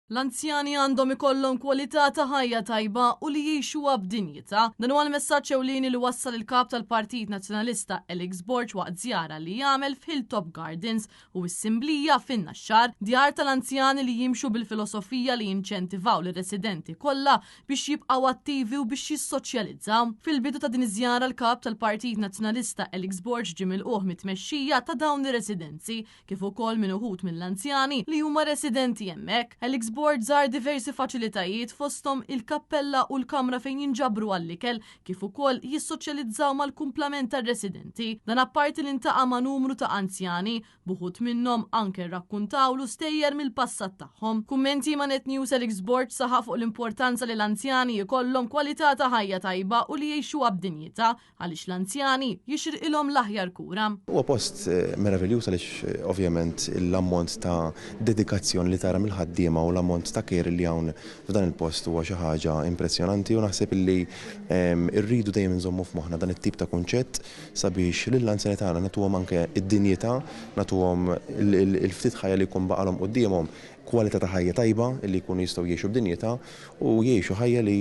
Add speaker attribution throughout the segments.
Speaker 1: L-anzjani għandhom ikollhom kwalità ta' ħajja tajba u li jgħixuha b'dinjità. Dan huwa l-messaġġ ewlieni li wassal il-Kap tal-Partit Nazzjonalista Alex Borg waqt żjara li għamel f'Hilltop Gardens u s-Simblija fin-Naxxar, djar tal-anzjani li jimxu bil-filosofija li jinċentivaw lir-residenti kollha biex jibqgħu attivi u biex jissoċjalizzaw. Fil-bidu ta' din iż-żjara l-Kap tal-Partit Nazzjonalista Alex Borg ġie milqugħ mit-tmexxija ta' dawn ir-residenzi kif ukoll minn uħud mill-anzjani li huma residenti hemmhekk. Alex Borg żar diversi faċilitajiet fosthom il-kappella u l-kamra fejn jinġabru għall-ikel kif ukoll jissoċjalizzaw mal-kumplament tar-residenti. Dan apparti li ntaqa' ma' numru ta' anzjani, b'uħud minnhom anke rrakkuntawlu stejjer mill-passat tagħhom. Kummenti ma' Net News Alex Borg saħaq fuq l-importanza li l-anzjani jkollhom kwalità ta' ħajja tajba u li jgħixuha b'dinjità għaliex l-anzjani jixirqilhom l-aħjar kura.
Speaker 2: Huwa post meraviljuż għaliex ovvjament l-ammont ta' dedikazzjoni li tara mill-ħaddiema u l-ammont ta' care li hawn f'dan il-post huwa xi ħaġa impressjonanti u naħseb illi rridu dejjem inżommu f'moħħna dan it-tip ta' kunċett sabiex lill-anzjani tagħna nagħtuhom anke d-dinjità, nagħtuhom il-ftit ħajja li jkun baqalhom quddiemhom kwalità ta' ħajja tajba li jkunu jistgħu jgħixu b'dinjità u jgħixu ħajja li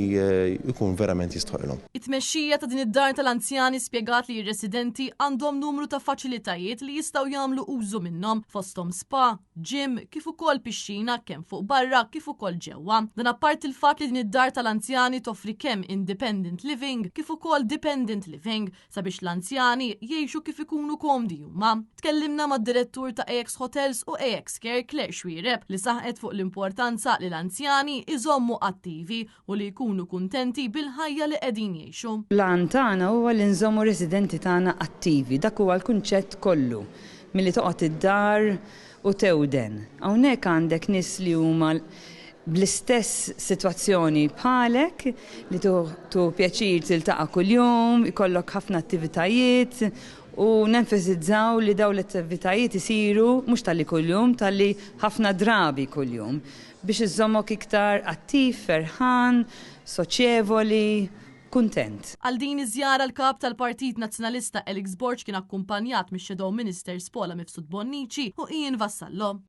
Speaker 2: jkun verament jistħoqilhom.
Speaker 1: It-tmexxija ta' din id-dar tal-anzjani spjegat li r-residenti għandhom numru ta' faċilitajiet li jistgħu jagħmlu użu minnhom fosthom spa, gym kif ukoll pixxina kemm fuq barra kif ukoll ġewwa. Dan apparti l-fatt li din id-dar tal-anzjani toffri kemm independent living kif ukoll dependent living sabiex l-anzjani jgħixu kif ikunu komdi huma. Tkellimna mad-direttur ta' AX Hotels u AX Care Claire Xuereb li saħqet fuq l-importanza li l-anzjani iżommu attivi u li jkunu kuntenti bil-ħajja li qegħdin jgħixu.
Speaker 3: L-għan tagħna huwa li nżommu r-residenti tagħna attivi, dak huwa l-kunċett kollu, milli toqgħod id-dar u tewden. Hawnhekk għandek nies li huma bl-istess sitwazzjoni bħalek, li tieħu pjaċir tiltaqa' kuljum, ikollok ħafna attivitajiet u nenfasizzaw li dawn l-attivitajiet isiru mhux talli kuljum, talli ħafna drabi kuljum biex iżommok iktar attiv, ferħan, soċjevoli, kuntent.
Speaker 1: Għal din iż-żjara l-Kap tal-Partit Nazzjonalista Alex Borg kien akkumpanjat mix-Shadow Ministers Paula Mifsud Bonnici u Ian Vassallo.